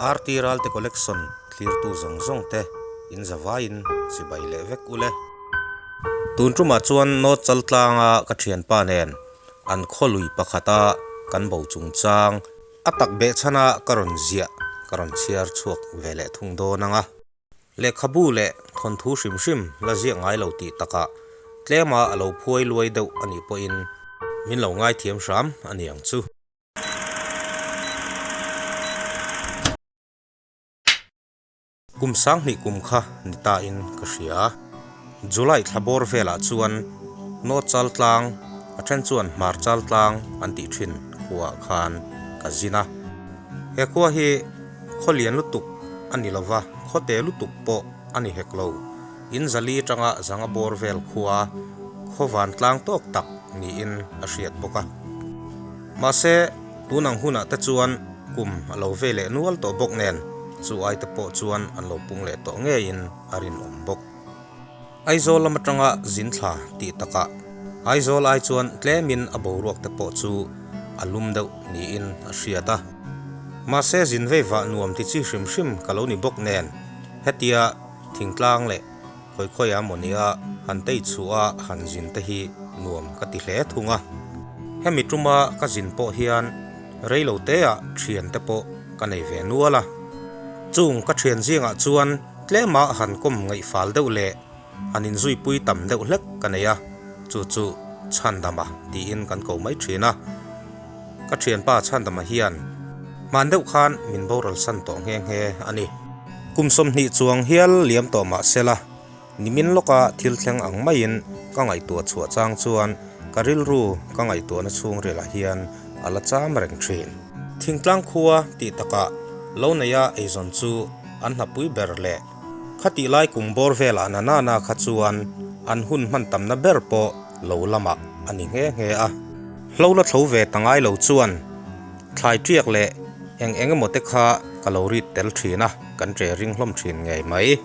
RT Ralte Collection thlirtu zawng zawng te in zavaiin chibai leh vek ule. Tun tumah chuan North Chaltlanga ka thianpa nen an khawlui pakhata kan bo chungchang a tak behchhana ka rawn ziah ka rawn chhiar chhuak ve leh thung dawn ang a. Lehkhabu leh thawnthu hrim hrim la ziak ngai lo tih takah tlema a lo phuai luai deuh a nih pawhin min lo ngaithiam hram a ni ang chu. Kum sanghnih kum kha ni ta in ka hria. July thla bawr velah chuan North Chaltlang, a then chuan Hmar Chaltlang an tih thin khuaah khan ka zin a. He khua hi khaw lian lutuk a ni lova, khaw te lutuk pawh a ni hek lo. In zali atanga zanga bawr vel khua khaw vantlang tawk tak niin a hriat bawk a. Mahse, tun ang hunah te chuan kum a lo ve leh nual tawh bawk nen, chu ai te pawh chuan an lo pung leh tawh ngeiin a rinawm bawk. Aizawl lam atanga zin thla tih takah Aizawl ai chuan tlemin a boruak te pawh chu a lum deuh niin a hriat a. Mahse zin vei vah nuam ti chi hrim hrim ka lo ni bawk nen hetia thingtlang leh khawi khawi a mawnia han tei chhuah a han zin te hi nuam ka ti hle thung a. Hemi tuma ka zin pawh hian reilo teah thian te pawh ka nei ve nual a. Chung ka thian zingah chuan Tlema han kawm ngaihfal deuh leh han inzuipui tam deuh hlek ka nei a, chu chu Chhandama tiin kan ko mai thin a. Ka thianpa Chhandama hian hman deuh khan min boral san tawh nghe nghe a ni. Kum 20 chuang hial liam tawh mah sela, nimin lawka thil thleng ang maiin ka ngaihtuah chhuah chang chuan ka rilru ka ngaihtuahna chhungrilah hian a la cham reng thin. Thingtlang khua tih takah lo neia eizawn chu an hnapui ber leh khatih lai kum bawr velah na nana kha chuan an hun hman tamna ber pawh lo lamah a ni nghe nghe a. Hlo la thlo ve ta ngai lo chuan thlai tiak leh eng eng emaw te kha ka lo rit tel thin a, kan che ring hlawm thin ngei mai.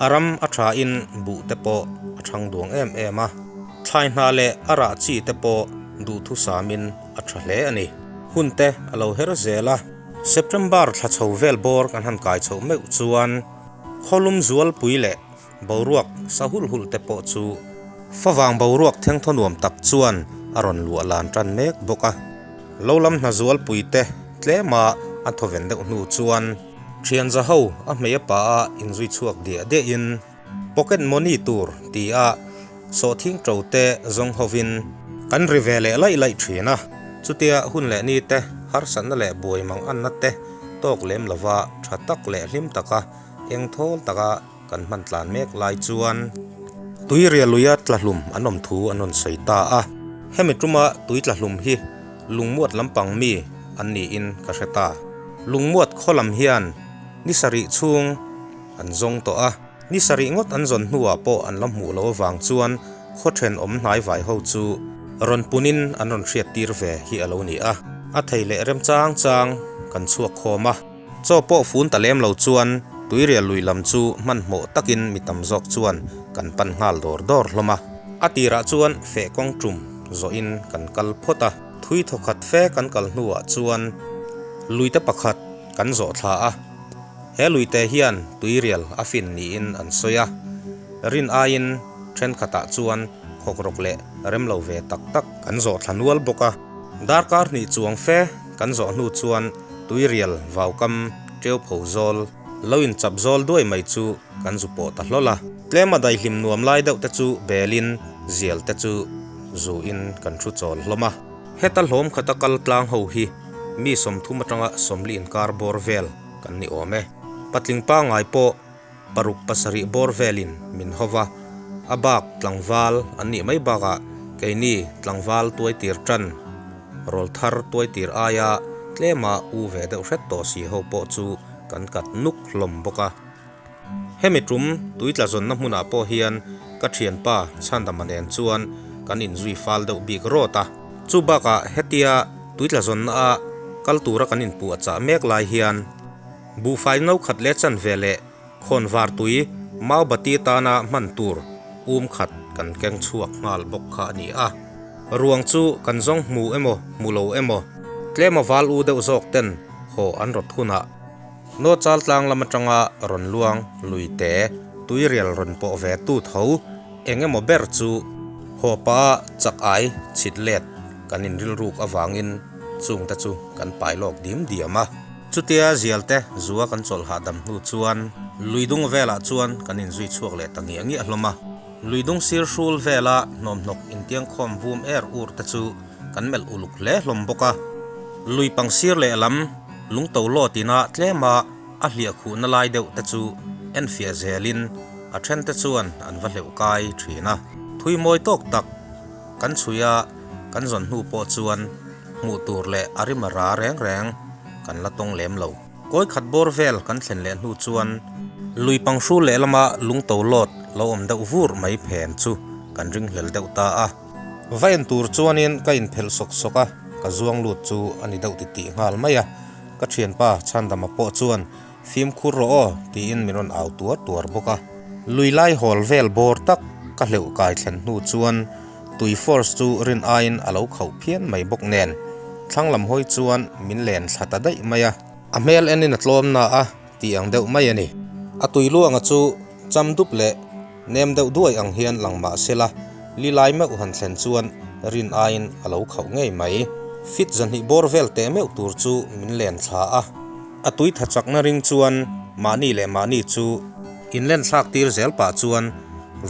A ram a thain buh te pawh a thang duang em em a, thlai hna leh a rah chi te pawh duhthusamin a tha hle a ni. Hun te a lo her zel a. September thla chho vel bawr kan han kai chhoh meuh chuan khawlum zualpui leh boruak sa hulh hulh te pawh chu favang boruak thengthaw nuam tak chuan a rawn luah lan tan mek bawk a. Lo lam hna zualpui te tlema a thawven deuh hnu chuan thian za ho a hmei a pa a inzui chhuak diah diah in Pocket money tur ti a sawhthing to te zawng hovin kan ri ve leh laih laih thin a, chutia hun leh ni te harsatna leh buai mang anna te tawk lem lova tha tak leh hlim taka eng thawl taka kan hman tlan mek lai chuan tui rialuia tla hlum an awm thu an rawn sawi ta a, hemi tuma tui tla hlum hi lungmuat lampang mi an niin ka hre ta. Lungmuat khaw lam hian ni sarih chhung An zawng tawh a, ni sarih ngawt an zawn hnuah pawh an la hmuh loh avang chuan khaw thenawm hnaivai ho chu rawn punin an rawn hriattir ve hi a lo ni a. A thei leh rem chang chang kan chhuak khawm a, chaw pawh fun ta lem lo chuan tuirial lui lam chu hmanhmawh takin mi tam zawk chuan kan pan nghal dawr dawr hlawm a. A tirah chuan feh kawng tum zawhin kan kal phawt a, thui thawkhat fe kan kal hnuah chuan luite pakhat kan zawh thla a. He luite hian tuirial a fin niin an sawi a, rin aiin thenkhatah chuan khawkrawk leh rem lo ve tak tak kan zawh thla nual bawk a. Darkar hnih chuang fe kan zawh hnu chuan tuirial vaukam teu pho zawl lo inchap zawl duai mai chu kan zu pawh ta hlawl a. Tlema daihlim nuam lai deuh te chu belin zial te chu zuin kan thu chawl hlawm a. Heta hlawm khata kal tlang ho hi mi 30 atanga 40 inkar bawr vel kan ni awm e. Patling pangngai pawh paruk pasarih bawr velin min ho va, a bak tlangval an nih mai bakah keini tlangval tuaitir tan rawlthar tuaitir aia tlema u ve deuh hret tawh si ho pawh chu kan kat nuk hlawm bawk a. Hemi tum tuitla zawnna hmunah pawh hian ka thianpa Chhandama nen chuan kan inzui fal deuh bik rawt a. Chu bakah hetia tuitla zawnna a kal tura kan inpuh a chah mek lai hian buhfai no khat leh chanve leh khawnvar tui maubati tana hman tur um khat kan keng chhuak nghal bawk kha a ni a. Ruang chu kan zawng hmu emaw hmu lo emaw tlema val u deuh zawk ten haw an rawt hunah. Nawchal tlang lam atanga rawn luang lui te tuirial rawn pawh ve tu tho eng emaw ber chu haw pah a chak ai chhit let kan inrilruk avangin chung te chu kan pai lawk dim diam a. Chutia zial te zua kan chawlh hahdam hnu chuan lui dung velah chuan kan inzui chhuak leh ta ngiah ngiah hlawm a. Lui dung sir hrul vela hnawmhnawk intiangkhawm vum er ur te chu kan melh uluk hle hlawm bawk a. Lui pang sir lehlam lungto lawt ina tlema a hliah khuhna lai deuh te chu enfiah zelin a then te chuan an va hleuh kai thin a. Thui mawi tawk tak kan chhui a, kan zawn hnu pawh chuan hmuh tur leh a rim a ra reng reng kan la tawng lem lo. Kawi khat bawr vel kan thlen leh hnu chuan lui pang hrul lehlama lungto lawt lo awm deuh vur mai phen chu kan ringhlel deuh ta a. Va en tur chuanin ka inphelh sawk sawk a, ka zuang lut chu a ni deuh titih nghal mai a. Ka thianpa Chhandama pawh chuan Fimkhur rawh aw tiin min rawn au tuar tuar bawk a. Lui lai hawl vel bawr tak ka hleuh kai thlen hnu chuan tui force chu rin aiin a lo khauh phian mai bawk nen thlang lam hawi chuan min len thla ta daih mai a. A hmel enin a tlawm na a tih ang deuh mai a ni. A tui luanga chu cham dup leh nem deuh duai ang hian lang mah sela li lai meuh han thlen chuan rin aiin a lo khauh ngei mai. Fit zahnih bawr vel teh meuh tur chu min len thla a. A tui tha chakna ring chuan mahni leh mahni chu inlen thlak tir zel pah chuan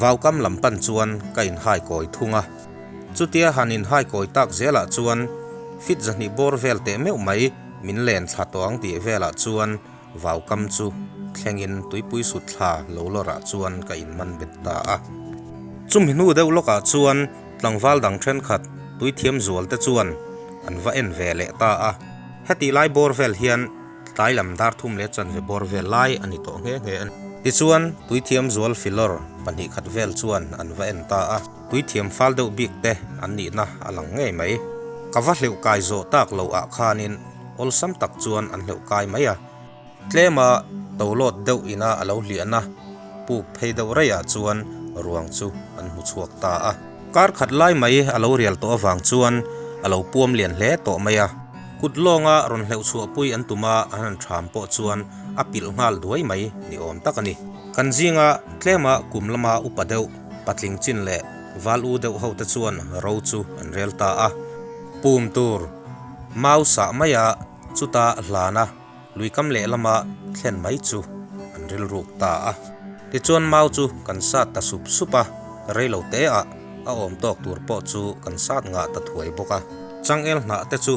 vaukam lam pan chuan ka inhai kawi thung a. Chutia han inhai kawi tak zelah chuan fit zahnih bawr vel teh meuh mai min len thla tawh ang tih velah chuan vaukam chu thlengin tuipui sut thla lo lawrah chuan ka inman bet ta a. Chumi hnu deuh lawkah chuan tlangval dang thenkhat tuithiam zual te chuan an va en ve leh ta a. Hetih lai bawr vel hian tlai lam dar thum leh chanve bawr vel lai a ni tawh nghe nghe a ni. Tichuan, tuithiam zual filawr pahnih khat vel chuan an va en ta a, tuithiam fal deuh bik te an nihna a lang ngei mai. Ka va hleuh kai zawh tak loh ah khanin awlsam tak chuan an hleuh kai mai a. Tlema tolawt deuh ina a lo hliahna puk phei deuh raiah chuan ruang chu an hmu chhuak ta a. Kar khat lai mai a lo rial tawh avang chuan a lo puam lian hle tawh mai a. Kut lawnga rawn hleuh chhuahpui an tum a, an han ṭham pawh chuan a pilh nghal duai mai ni awm tak a ni. Kan zinga tlema kum lama upa deuh, patling chin leh val u deuh hote chuan ro chu an rel ta a. Pum tur mau sah maia chuta hlana Luikam lehlama thlen mai chu an rilruk ta a. Tichuan mau chu kan sat ta sup sup a, reilo te ah a awm tawk tur pawh chu kan sat ngah ta thuai bawk a. Changel hnah te chu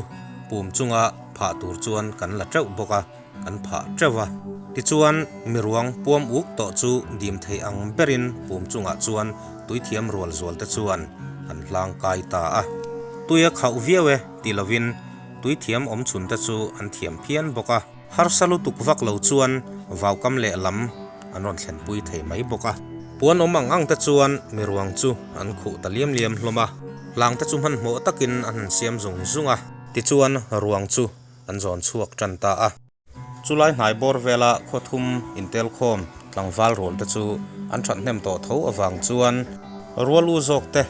pum chunga phah tur chuan kan la teuh bawk a, kan phah teuh a. Tichuan miruang puam uk tawh chu dim thei ang berin pum chungah chuan tuithiam rual zual te chuan an hlang kai ta a. Tui a khauh viau e ti lovin Tuithiam awm chhun te chu an thiam phian bawk a, harsa lutuk vak lo chuan vaukam leh lam an rawn thlenpui thei mai bawk a. Puan awm ang ang te chuan miruang chu an khuh ta liam liam hlawm a, hlang te chu hmanhmawh takin an han siam zung zung a. Tichuan ruang chu an zawn chhuak tan ta a. Chulai hnai bawr vela khaw thum intelkhawm tlangval rual te chu an that hnem tawh tho avang chuan rual u zawk te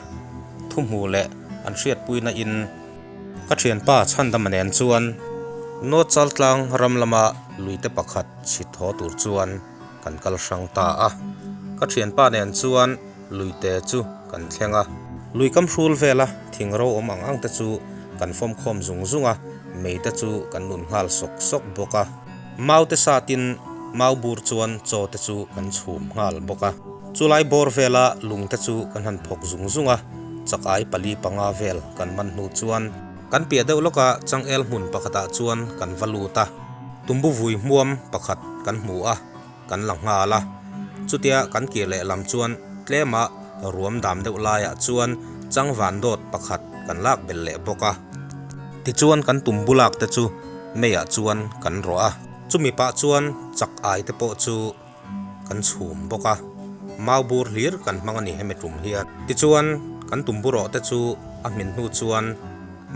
thu hmu leh an hriatpuina in ka thianpa Chhandama nen chuan North Chaltlang ram lama luite pakhat chhit haw tur chuan kan kal hrang ta a. Ka thianpa nen chuan luite chu kan thleng a. Lui kam hrul vela thing ro awm ang ang te chu kan fawm khawm zung zung a, mei te chu kan nun nghal sawk sawk bawk a. Mau te satin mau bur chuan chaw te chu kan chhum nghal bawk a. Chulai bawr vela lung te chu kan han phawk zung zung a, chakai pali panga vel kan man hnu chuan kan piah deuh lawka changel hmun pakhatah chuan kan va lut a. Tumbu vui hmuam pakhat kan hmu a. Kan la nghal a, chutia kan kir leh lam chuan tlema ruam dam deuh laiah chuan changvan dawt pakhat kan lak belh leh bawk a. Tichuan kan tum bulak te chu meiah chuan kan rawh a, chumi pah chuan chak ai te pawh chu kan chhum bawk a, mau bur hlir kan hmang a ni hemi tum hian. Tichuan kan tum burawh te chu a hmin hnu chuan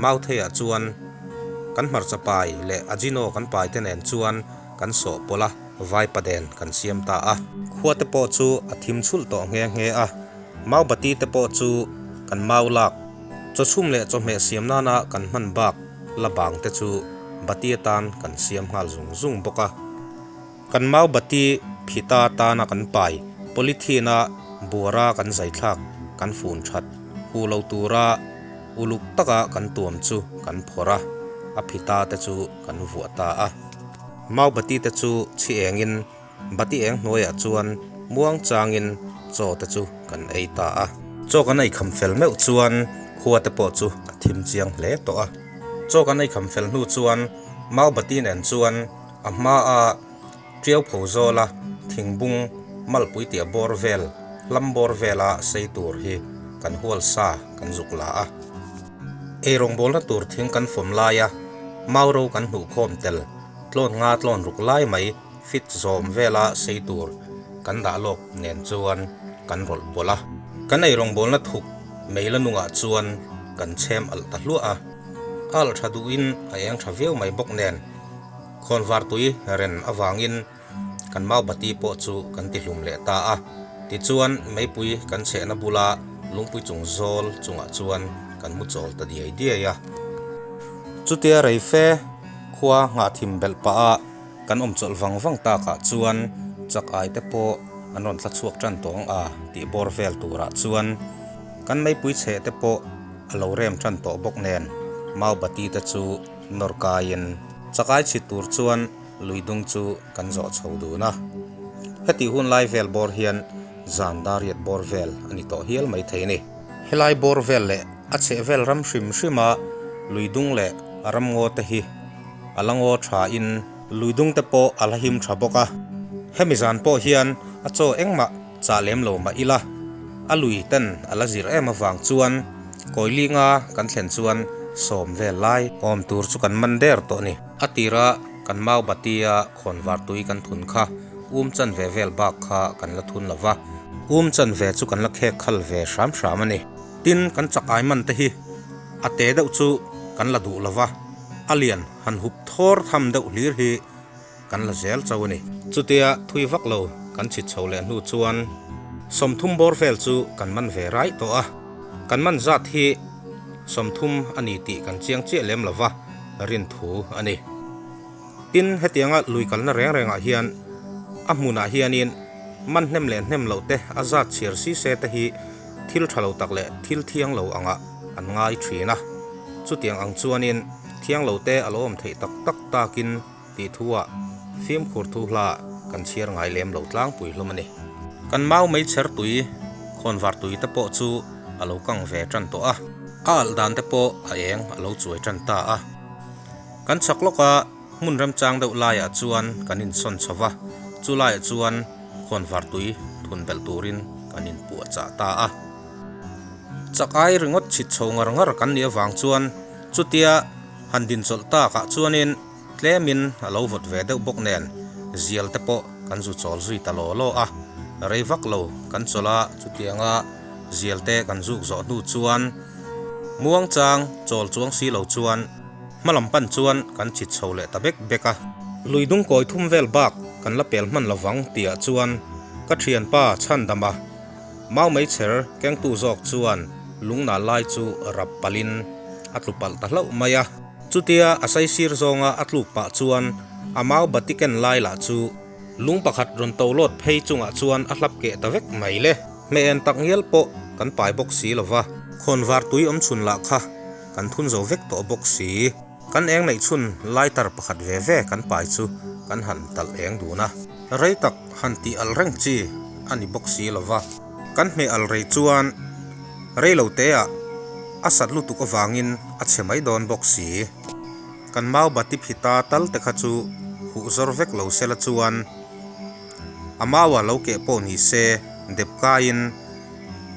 mau theiah chuan kan hmarcha pai leh ajino kan pai te nen chuan Kan sawh pawlh a, vaipaden kan siam ta a. Khua te pawh chu a thim chhulh tawh nghe nghe a, maubati te pawh chu kan mau lak. Chawchhum leh chawhmeh siam nana kan hman bak la bang te chu bati atan kan siam nghal zung zung bawk a. Kan mau bati phita tana kan pai polythene-a buara kan zai thlak kan fun that huh lo tura uluk taka kan tuam chu kan phawrh a, a phita te chu kan vuah ta a. Mau bati te chu chhi engin Bati eng hnuaiah chuan muang changin chaw te chu kan ei ta a. Chaw kan ei kham fel meuh chuan khua te pawh chu a thim chiang hle tawh a. Chaw kan ei kham fel hnu chuan mau bati nen chuan a hma a tiau pho zawla thingbung malpui tih bawr vel hlam bawr vela sei tur hi kan hual sa kan zuk la a. Eirawngbawlna tur thing kan fawm laia mau ro kan hnuhkhawm tel tlawn nga tlawn ruk lai mai Fit zawm vela sei tur kan dah lawk nen chuan kan rawlh pawlh a. Kan ei rawngbawlna thuk meila nungah chuan kan chhem alh ta hluah a. A alh tha duhin a eng tha viau mai bawk nen khawnvar tui ren avangin kan mau bati pawh chu kan ti hlum leh ta a. Tichuan meipui kan chhehna bula lungpui chung zawl chungah chuan kan mu chawl ta diai diai a. Chutia reife khua nghahthim belh pah a. Kan awm chawlh vang vang takah chuan chak ai te pawh an rawn tla chhuak tan tawng a tih bawr vel turah chuan kan meipui chheh te pawh a lo rem tan tawh bawk nen mau bati te chu nawr kaiin chak ai chhit tur chuan lui dung chu kan zawh chho dun a. Hetih hun lai vel bawr hian zan dariat bawr vel a ni tawh hial mai thei a ni. Helai bawr vel leh a chheh vel ram hrim hrima lui dung leh ramngaw te hi A la ngaw tha in lui dung te pawh a la him tha bawk a. Hemi zan pawh hian a chaw engmah chah lem lo mah ila, a lui ten a la zir em avang chuan Kawilinga kan thlen chuan sawm vel lai awm tur chu kan man der tawh a ni. A tira kan mau batia khawnvar tui kan thun kha um chan ve vel bak kha kan la thun lo va, um chan ve chu kan la khek khal ve hram hram a ni. Tin, kan chak ai man te hi a te deuh chu kan la duh lo va. A lian han hup thawr tham deuh hlir hi kan la zel chauh a ni. Chutia thui vak lo kan chhit chho leh hnu chuan 30 bawr vel chu kan man ve raih tawh a, kan man zat hi 30 a ni tih kan chiang chiah lem lo va, rin thu a ni. Tin, hetianga lui kalna reng rengah hian a hmunah hianin man hnem leh hnem loh te a zat chhiar si se te hi thil tha lo tak leh thil thiang lo angah an ngai thin a. Chutiang ang chuanin thiang lo te a lo awm theih tak tak takin tih thuah fimkhur thu hla kan chhiar ngai lem lo tlangpui hlawm a ni. Kan mau mei chher tui khawnvar tui te pawh chu a lo kang ve tan tawh a, a alh dan te pawh a eng a lo chuai tan ta a. Kan chhak lawka hmun remchang deuh laiah chuan kan insawn chho va, chu laiah chuan khawnvar tui thun belh turin kan inpuah chah ta a. Chak ai ringawt chhit chho ngar ngar kan nih avang chuan chutia han din chawlh takah chuanin tlemin a lo vawt ve deuh bawk nen zial te pawh kan zu chawl zui ta law law a, rei vak lo kan chawlh a, chutianga zial te kan zuk zawh hnu chuan muangchang chawl chuang si lo chuan Hmalam pan chuan kan chhit chho leh ta bek bek a. Lui dung kawi thum vel bak kan la pel hman lovang tihah chuan ka thianpa chhandam a, mau meichher kengtu zawk chuan lungnal lai chu rap palhin a tlu palh ta hlauh mai a. Chutia a saisir zawnga a tluk pah chuan a mau bati ken lai lah chu lung pakhat rawn to lawt phei chungah chuan a hlap keh ta vek mai le. Hmeh en tak ngial pawh kan pai bawk si lova. Khawnvar tui awm chhun lah kha Kan thun zo vek tawh bawk si. Kan eng neih chhun lighter pakhat ve ve kan pai chu kan han talh eng dun a. Rei tak han tih alh reng chi a ni bawk si lo va. Kan hmeh alh rei chuan rei lo te ah a sat lutuk avangin a chhe mai dawn bawk si. Kan mau bati phita tal te kha chu huh zawr vek lo sela chuan a maua lo keh pawh ni se dep kaiin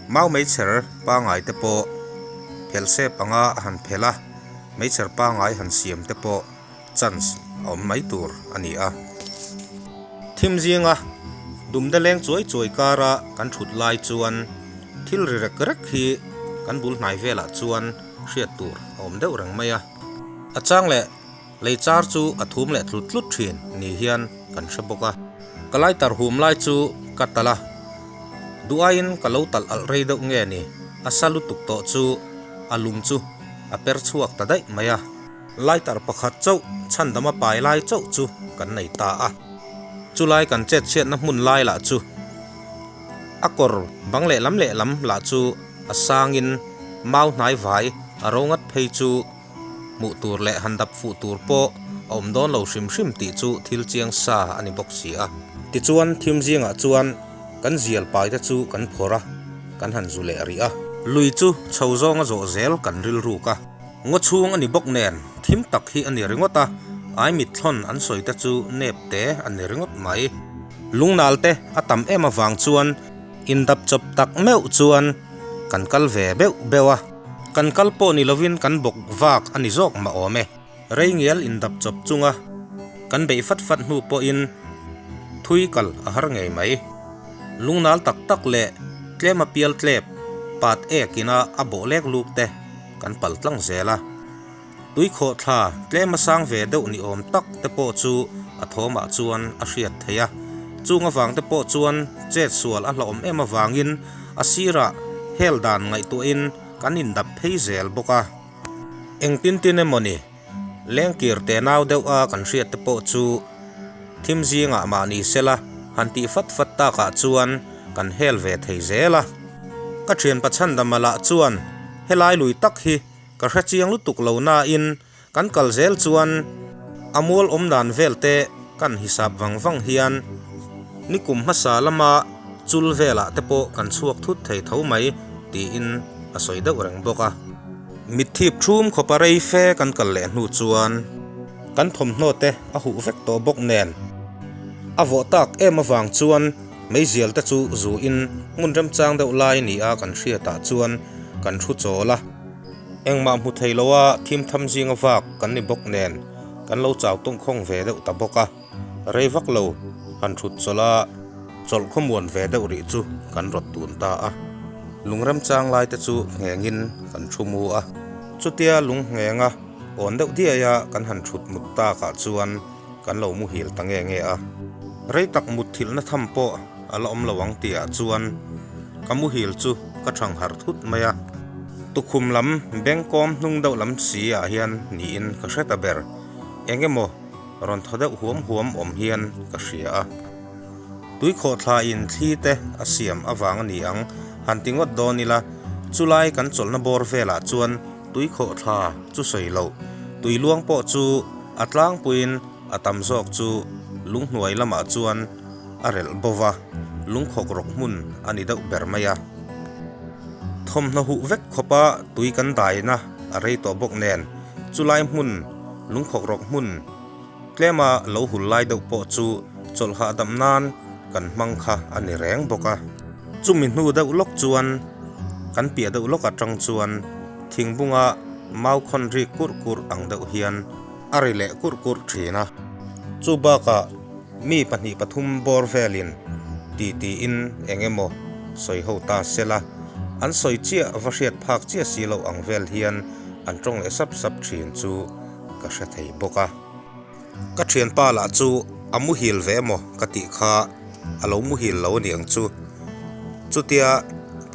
Mau meichher pangai te pawh phelh sep anga a han phelh a, meichher pangai han siam te pawh chance a awm mai tur a ni a. Thim zinga dumde leng chuai chuai kara kan thut lai chuan thil ri rek rek hi kan bul hnai velah chuan hriat tur a awm deuh reng mai a. A chang leh Lei char chu a thum leh tlut tlut thin ni hian kan hre bawk a. Ka lighter hum lai chu ka talh a, duh aiin ka lo talh alh rei deuh nge ni, a sa lutuk tawh chu a lung chu a per chhuak ta daih mai a. Lighter pakhat chauh chhandama pai lai chauh chu kan nei ta a. Chulai kan chet chhiatna hmun lai lah chu a kawr bang lehlam lehlam lah chu a sangin mau hnai vai a ro ngat phei chu hmuh tur leh han dap fuh tur pawh a awm dawn lo hrim hrim tih chu thil chiang sa a ni bawk si a. Tichuan thim zingah chuan kan zial pai te chu kan phawrh a, kan han zu leh rih a. Lui chu chho zawnga zawh zel kan rilruk a. Ngaw chhung a ni bawk nen thim tak hi a ni ringawt a, ai mitthlawn an sawi te chu nep te a ni ringawt mai. Lungnal te a tam em avang chuan indap chawp tak meuh chuan kan kal ve beuh beuh a. Kan kal pawh ni lovin kan bawk vak a ni zawk mah awm e. Rei ngial indap chawp chunga kan beih fat fat hnu pawhin thui kal a har ngei mai. Lungnal tak tak leh tlema pial tlep pat ek ina a bawh lek luk te kan pal tlang zel a. Tui khawhthla tlema sang ve deuh ni awm tak te pawh chu a thawmah chuan a hriat theih a. Chung avang te pawh chuan chet sual a hlauhawm em avangin a sirah hel dan ngaihtuahin kan indap phei zel bawk a. Engtin tin emaw ni, lengkir te nau deuh a kan hriat te pawh chu thim zingah mahni sela han tih fat fat takah chuan kan hel ve thei zel a. Ka thianpa Chhandama lah chuan helai lui tak hi ka hre chiang lutuk lo nain kan kal zel chuan a mual awm dan vel te kan hisap vang vang hian nikum hmasa lama chul velah te pawh kan chhuak thut thei tho mai tiin a sawi deuh reng bawk a. Mitthip thum khawpa rei fe kan kal leh hnu chuan kan thawmhnaw te a huh vek tawh bawk nen a vawh tak em avang chuan meizial te chu zu in hmun remchang deuh lai ni a kan hriatah chuan kan thu chawl a. Engmah hmu thei lo a thim tham zinga vak kan ni bawk nen kan lo chau tawngkhawng ve deuh ta bawk a, rei vak lo han thut chawlh a, chawlh khawmuan ve deuh rih chu kan rawt tun ta a, lung remchang lai te chu nghengin kan thu mu a, chutia lung nghenga awn deuh diai a kan han thut mut takah chuan kan lo muhil ta nge nge a, rei tak mut thilhna tham pawh a la awm lo ang tihah chuan ka muhil chu ka thang harh thut mai a. Tukhum lam bengkawm hnung deuh lam si ah hian niin ka hre ta ber. Eng emaw rawn thaw deuh huam huam awm hian ka hria a. Tui khawhthla in thli te a siam avang a ni ang han ti ngawt dawn ila, chulai kan chawlhna bawr velah chuan tui khawhthla chu sawi loh, tui luang pawh chu a tlangpuiin a tam zawk chu lunghnuai lamah chuan a relh bo va, lungkhawk rawk hmun a ni deuh ber mai a. Thawmhnaw huh vek khawpa tui kan daina a rei tawh bawk nen, chulai hmun, lungkhawk rawk hmun tlema lo hul lai deuh pawh chu chawlh hahdam nan kan hmang kha a ni reng bawk a. Chumi hnu deuh lawk chuan kan piah deuh lawk atang chuan thingbunga mau khawn rik kurh kurh ang deuh hian a ri leh kurh kurh thin a. Chu bakah mi pahnih pathum bawr velin ti tiin eng emaw sawi ho ta sela, an sawi chiah va hriat phak chiah si loh ang vel hian an tawng leh sap sap thin chu ka hre thei bawk a. Ka thianpa lah chu a muhil ve emaw ka tih kha a lo muhil lo a niang chu. Chutia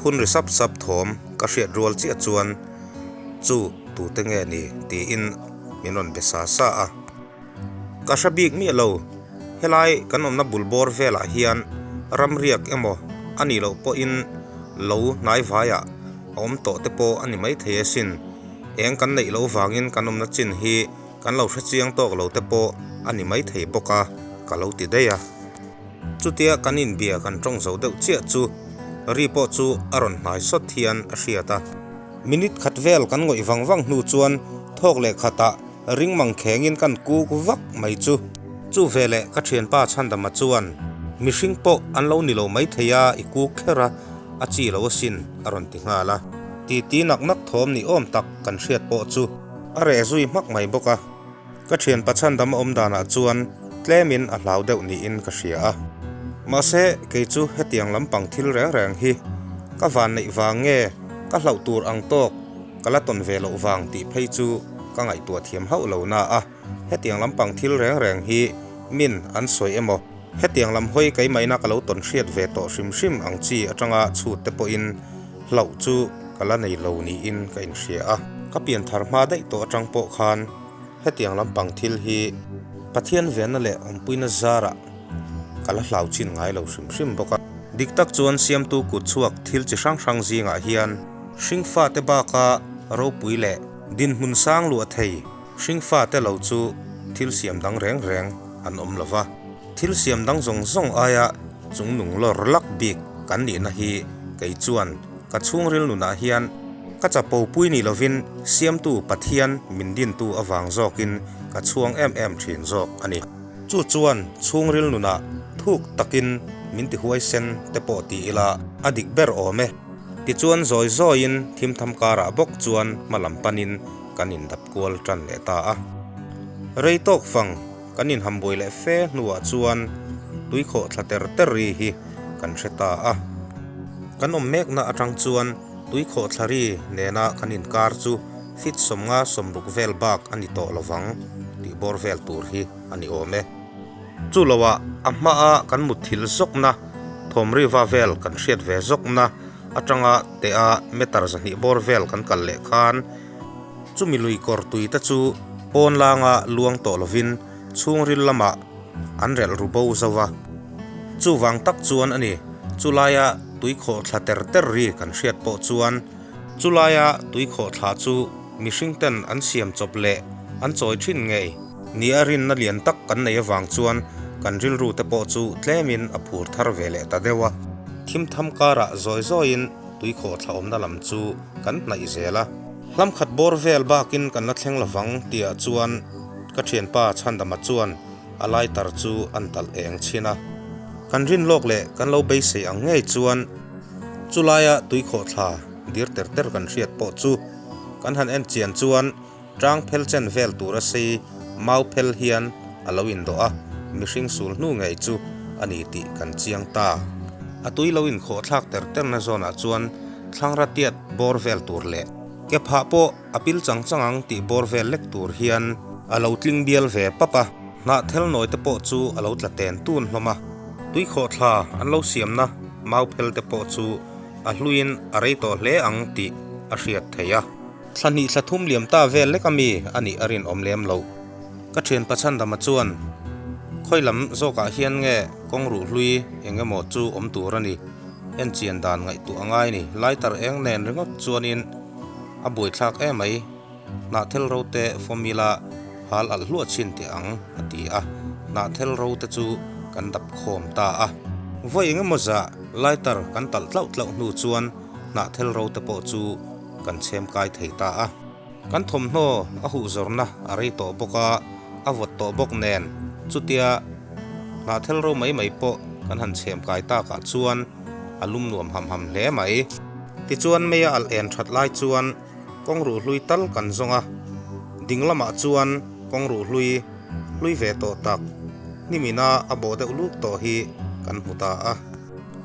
phun ri sap sap thawm ka hriat rual chiah chuan chu tute nge ni tiin min rawn be sa sa a. Ka hre bik miah lo, helai kan awmna bul bawr velah hian ramriak emaw a nih loh pawhin lo hnai vaiah a awm tawh te pawh a ni maithei asin. Eng kan neih loh vangin kan awmna chin hi kan lo hre chiang tawk lo te pawh a ni maithei bawk a, ka lo ti daih a. Chutia kan inbia kan tawng zo deuh chiah chu ri pawh chu a rawn hnai sawt hian a hriat a. Minute khat vel kan ngawih vang vang hnu chuan thawk leh khatah Ring mang khengin kan kuk vak mai chu. Chu veleh ka thianpa Chhandama chuan, Mihring pawh an lo ni lo mai thei a, i kuk kher a, a chi lo asin, a rawn ti nghal a. Titi nak nak thawm ni awm tak kan hriat pawh chu a reh zui hmak mai bawk a. Ka thianpa Chhandama awm danah chuan tlemin a hlau deuh niin ka hria a. Mahse, kei chu hetiang lampang thil reng reng hi ka van neih vang nge ka hlauh tur ang tawk Ka la tawn ve loh vang tih phei chu ka ngaihtuah thiam hauh lo na a, hetiang lampang thil reng reng hi min an sawi emaw, hetiang lam hawi keimahina ka lo tawn hriat ve tawh hrim hrim ang chi atanga chhut te pawhin hlauh chu ka la nei lo niin ka inhria a. Ka pianthar hma daih tawh atang pawh khan hetiang lampang thil hi Pathian venna leh awmpuina zarah. ka la hlau chin ngai lo hrim hrim bawk a. Dik tak chuan siamtu kut chhuak thil chi hrang hrang zingah hian hringfate baka ropui leh dinhmun sang luah thei hringfate lo chu thil siam dang reng reng an awm lo va. Thil siam dang zawng zawng aia chungnung lawr lak bik kan nihna hi kei chuan ka chhungril nunah hian ka chapo pui ni lovin Siamtu Pathian min dintu avang zawkin ka chhuang em em thin zawk a ni. Chu chuan chhungril nunah thuk takin min ti huaisen te pawh ti ila a dik ber awm e. Tichuan zawi zawiin thimtham karah bawk chuan hma lam panin kan indap kual tan leh ta a. Rei tawk fang kan inhambuai leh fe hnuah chuan tuikhawh thla ter ter ri hi kan hre ta a. Kan awm mekna atang chuan tuikhawh thla ri nena kan inkar chu fit 50 60 vel bak a ni tawh lovang tih bawr vel tur hi a ni awm e. Chu loah a hmaa kan mutthil zawkna thawmriva vel kan hriat ve zawkna atanga teha meter 200 bawr vel kan kal leh khan Chumi lui kawr tui te chu pawn langa luang tawh lovin chhungril lamah an relh ru bo zo va. Chuvang tak chuan a ni, chulaia tui khawh thla ter ter ri kan hriat pawh chuan chulaia tui khawh thla chu mihring ten an siam chawp leh an chawi thin ngei ni a rinna lian tak kan nei avang chuan kan rilru te pawh chu tlemin a phur thar ve leh ta deuh a. Thimtham karah zawi zawiin tui khawh thla awmna lam chu kan hnaih zel a. Hlam khat bawr vel bakin kan la thleng lovang tihah chuan ka thianpa Chhandama chuan a lighter chu an talh eng chhin a. Kan rin lawk leh kan lo beisei ang ngei chuan chulaia tuikhawh thla dir ter ter kan hriat pawh chu kan han en chian chuan tang phel chen vel tura sei mau phel hian a lo indawh a, mihring sul hnu ngei chu a ni tih kan chiang ta. A tui lo inkhawh thlak ter terna zawnah chuan thlangra tiat bawr vel tur leh ke phah pawh a pil chang chang ang tih bawr vel lek tur hian a lo tling bial ve pap a, hnah thel nawi te pawh chu a lo tla ten tun hlawm a. Tuikhawh thla an lo siamna mau phel te pawh chu a hluiin a rei tawh hle ang tih a hriat theih a. Thla hnih thla thum liam ta vel lek ami a nih a rinawm lem lo. Ka thian Pachhandama chuan, Khawi lam zawkah hian nge kawng ruh hlui eng emaw chu awm tur a ni? En chian dan ngaihtuah a ngai ni. Lighter eng nen ringawt chuanin a buaithlak emai. Hnahthel ro te fawmila hal alh hluah chhin teh ang, a ti a. Hnahthel ro te chu kan dap khawm ta a. Vawi eng emaw zah lighter kan talh tlauh tlauh hnu chuan hnahthel ro te pawh chu kan chhem kai thei ta a. Kan thawmhnaw a huh zawrna a rei tawh bawk a, a vawt tawh bawk nen chutia hnahthel ro mai mai pawh kan han chhem kai takah chuan a lum nuam ham ham hle mai. Tichuan mei a alh en that lai chuan kawng ruh hlui tal kan zawng a, ding lamah chuan kawng ruh hlui hlui ve tawh tak hnimina a bawh deuh luk tawh hi kan hmu ta a.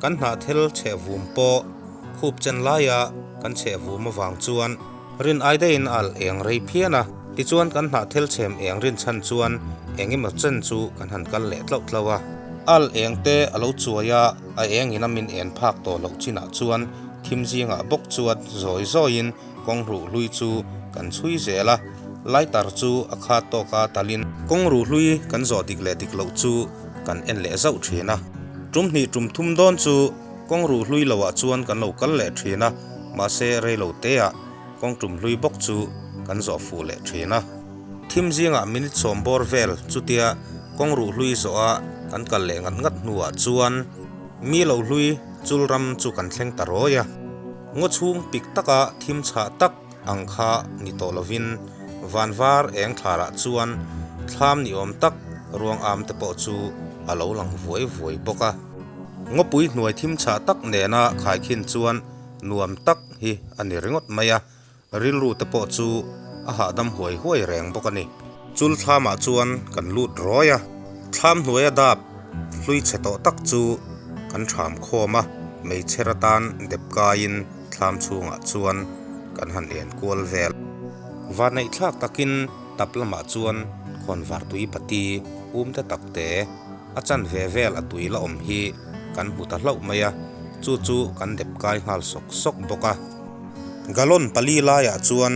Kan hnahthel chheh vum pawh khup chen laia kan chheh vum avang chuan rin ai daihin a alh eng rei phian a, tichuan kan hnah thel chhem eng rin chhan chuan eng emaw chen chu kan han kal leh tlauh tlauh a. Alh eng te a lo chuai a, a eng in a min en phak tawh loh chinah chuan thim zingah bawk chuan zawi zawiin kawng ruh hlui chu kan chhui zel a, lighter chu a khat tawka talin kawng ruh hlui kan zawh dik leh dik loh chu kan en leh zauh thin a. Tum hnih tum thum dawn chu Kawng ruh hlui loah chuan kan lo kal leh thin a, mahse rei lo teah kawng tum hlui bawk chu kan zawh fuh leh thin a. Thim zingah minute 10 bawr vel chutia kawng ruh hlui zawha kan kal leh ngat ngat hnuah chuan mi lo hlui chul ram chu kan thleng ta rawi a. Ngaw chhung pik taka thim chhah tak ang kha ni tawh lovin van var eng thlarah chuan thlam ni awm tak ruang am te pawh chu a lo lang vuai vuai bawk a. Ngawpui hnuai thim chhah tak nena khaikhin chuan nuam tak hi a ni ringawt mai a, rilru te pawh chu a hahdam huai huai reng bawk a ni. Chul thlamah chuan kan lut rawi a, thlam hnuaia dap hlui chhe tawh tak chu kan ṭham khawm a, meichher atan dep kaiin thlam chhungah chuan kan han en kual vel. Vanneih thlak takin tap lamah chuan khawnvar tui bati um te tak te a chan ve vel a tui la awm hi kan hmu ta hlauh mai a, chu chu kan dep kai nghal sawk sawk bawk a. Gallon pali laiah chuan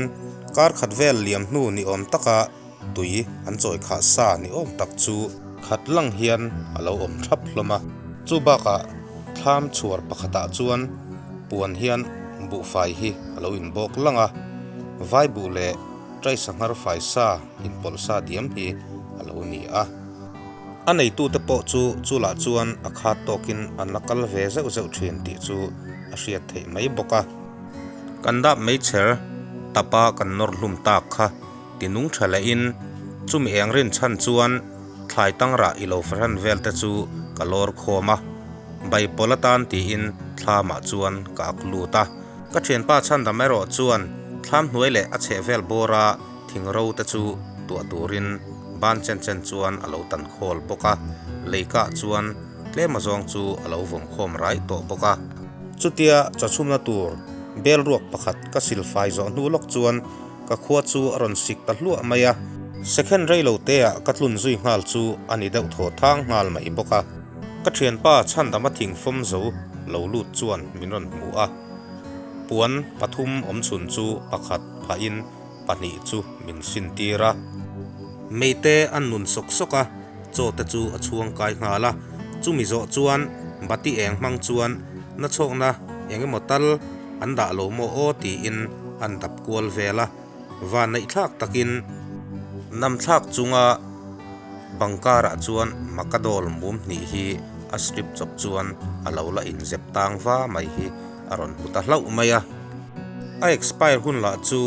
kar khat vel liam hnu ni awm taka tui an chawi khah sa ni awm tak chu. Khat lang hian a lo awm thap hlawm a. Chu bakah thlam chhuar pakhatah chuan puan hian buhfai hi a lo inbawk lang a, vai buh leh tai sanghar fai sa inpawlh sa diam hi a lo ni a. A neitute pawh chu chulah chuan a khat tawkin an la kal ve zeuh zeuh thin tih chu a hriat theih mai bawk a. Kan dap meichher tapa kan nawr hlum tak kha. Ti nung tha lehin chumi eng rin chhan chuan thlai tangrah i lo fahran vel te chu ka lawr khawm a, Baipawl atan tiin thlamah chuan ka ak lut a. Ka thianpa chhandam erawh chuan thlam hnuai leh a chheh vel bawra thing ro te chu tuah turin ban chen chen chuan a lo tan khawl bawk a, leikah chuan tlem azawng chu a lo vawm khawm raih tawh bawk a. Chutia chawchhumna tur bel ruak pakhat ka silfai zawh hnu lawk chuan Ka khua chu a rawn sik ta hluah mai a, second rei lo te ah ka tlun zui nghal chu a ni deuh thaw thang nghal mai bawk a. Ka thianpa chhandama thing fawm zo lo lut chuan min rawn hmu a, puan pathum awm chhun chu pakhat phahin pahnih chu min sin tir a. Meite an nun sawk sawk a, chaw te chu a chhuang kai nghal a, chumi zawh chuan bati eng hmang chuan nachhawkna eng emaw tal an dah lo maw aw tiin an dap kual vel a, van neih thlak takin nam thlak chunga bang karah chuan Makadol mum hnih hi a strip chawp chuan a lo la inzep tang va mai hi a rawn hmu ta hlauh mai a. A expire hun lah chu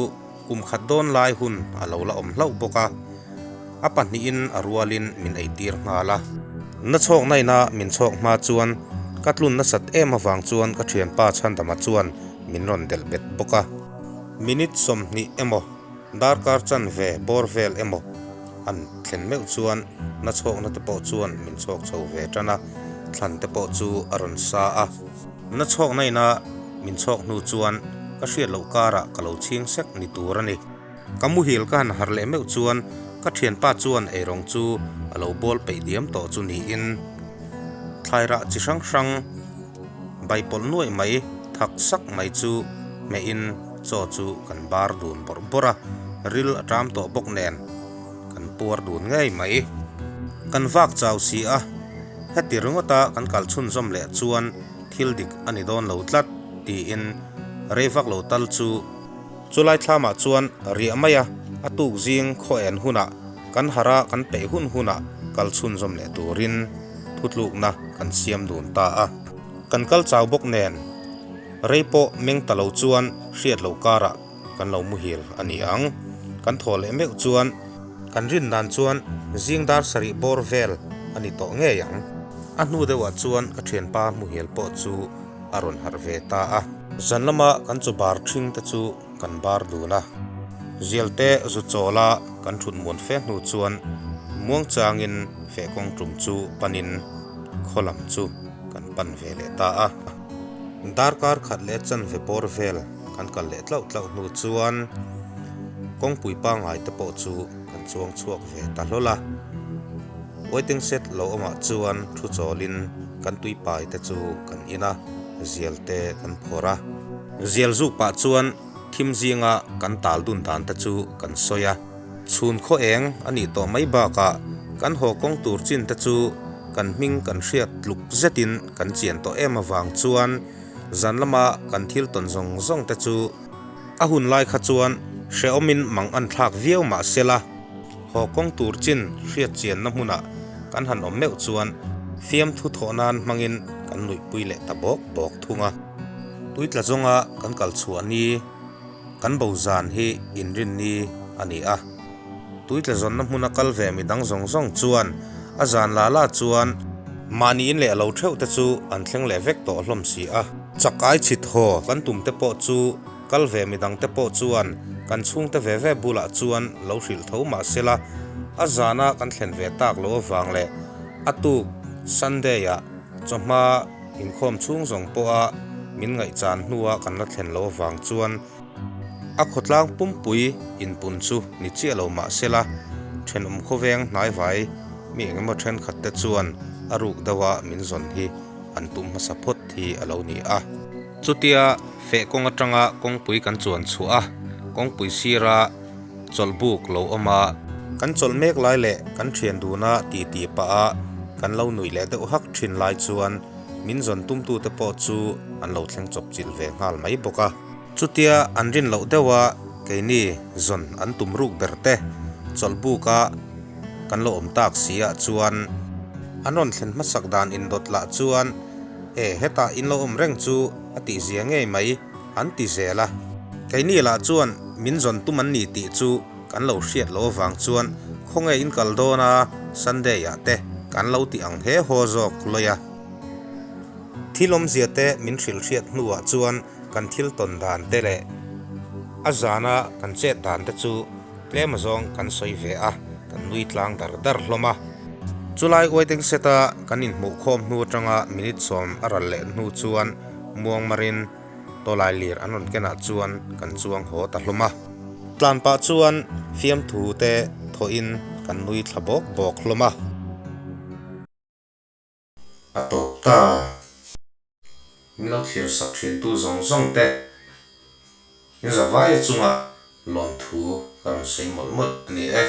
kum khat dawn lai hun a lo la awm hlauh bawk a, a pahnihin a rualin min eitir nghal a. Na chhawk naina min chhawk hma chuan ka tlun nasat em avang chuan ka thianpa Chhandama chuan min rawn delh bet bawk a. Minute 20 emaw, darkar chanve bawr vel emaw an thlen meuh chuan na chhawkna te pawh chuan min chhawk chho ve tan a, thlan te pawh chu a rawn sa a. Na chhawk naina min chhawk hnu chuan ka hriat loh karah ka lo chhing sek ni tur a ni. Ka muhil ka han harh leh meuh chuan ka thianpa chuan eirawng chu a lo bawl peih diam tawh chu niin thlairah chi hrang hrang baipawlh nuaih mai thak sak mai chu hmehin chaw chu kan bar dun bawrh bawrh a, ril a ṭam tawh bawk nen kan puar dun ngei mai. Kan vak chau si a, heti ringawta kan kal chhunzawm leh chuan thil dik a ni dawn lo tlat tiin rei vak lo tal chu Chulai thlamah chuan riah mai a, a tuk zing khaw en hunah kan harh a kan peih hun hunah kal chhunzawm leh turin thutlukna kan siam dun ta a. Kan kal chau bawk nen rei pawh meng ta lo chuan hriat loh karah kan lo muhil a ni ang. Kan thaw leh meuh chuan kan rin dan chuan zing dar sarih bawr vel a ni tawh ngei ang. A hnu deuhah chuan ka thianpa muhil pawh chu a rawn harh ve ta a. Zan lama kan chaw bar thing te chu kan bar dun a, zial te zu chawl a kan thut muan fe hnu chuan muang changin feh kawng tum chu panin khaw lam chu kan pan ve leh ta a. Darkar khat leh chanve bawr vel kan kal leh tlauh tlauh hnu chuan kawngpui pangngai te pawh chu kan chuang chhuak ve ta hlawl a. Waiting shed lo awmah chuan thu chawlin kan tuipai te chu kan in a, zial te kan phawrh a. Zial zuk pah chuan thim zinga kan tal dun dan te chu kan sawi a. Chhun khaw eng a nih tawh mai bakah kan haw kawng tur chin te chu kan hming kan hriat tluk zetin kan chian tawh em avang chuan zan lama kan thil tawn zawng zawng te chu a hun lai kha chuan hrehawmin mang an thlak viau mah sela. Haw kawng tur chin hriat chianna hmunah kan han awm meuh chuan fiamthu thawh nan hmangin kan nuihpui leh ta bawk bawk thung a. Tuitla zawnga kan kal chhuah ni, kan bo zan hi inrinni a ni a. Tuitla zawnna hmuna kal ve midang zawng zawng chuan a zan la la chuan mahni in leh lo theuh te chu an thleng leh vek tawh hlawm si a. Chakai chhit haw kan tum te pawh chu Kal ve midang te pawh chuan kan chhungte ve ve bulah chuan lo hrilh tho mah sela, a zana kan thlen ve tak loh avang leh a tuk Sunday-ah chawhma inkhawm chhung zawng pawha min ngaihchan hnua kan la thlen loh avang chuan a khawtlang pumpui inpun chu ni chiah lo mah sela, thenawm khawveng hnaivai mi engemaw thenkhat te chuan a ruk deuha min zawn hi an tum hmasa phawt hi a lo ni a. Chutia feh kawng atanga kawngpui kan chuan chhuah a, kawngpui sira chawlhbuk lo awm a. Kan chawlh mek lai leh kan thian duna titi pah a kan lo nuih leh deuh hak thin lai chuan min zawn tumtute pawh chu an lo thleng chawp chilh ve nghal mai bawk a. Chutia an rin loh deuh a keini zawn an tum ruk ber te chawlh buk a kan lo awm tak si ah chuan an rawn thlen hmasak dan indawt lah chuan e hetah in lo awm reng chu a tihzia ngei mai an ti zel a. Keini lah chuan min zawn tum an ni tih chu kan lo hriat loh avang chuan khawnge in kal dawn a Sunday ah te kan lo ti ang he haw zawk lawi a. Thil awmzia te min hrilh hriat hnuah chuan kan thil tawn dan te leh a zana kan chet dan te chu tlem azawng kan sawi ve a, kan nui tlang dar dar hlawm a. Chulai waiting set a kan inhmuh khawm hnu atanga minute sawm a ral leh hnu chuan muangmarin tawlai lir an rawn kenah chuan kan chuang haw ta hlawm a. Tlan pah chuan fiamthu te thawhin kan nui thla bawk bawk hlawm a. A tawp ta. Min lo thlir sak thintu zawng zawng te in zavaia chunga lawmthu ka rawn sawi mawlh mawlh a ni e.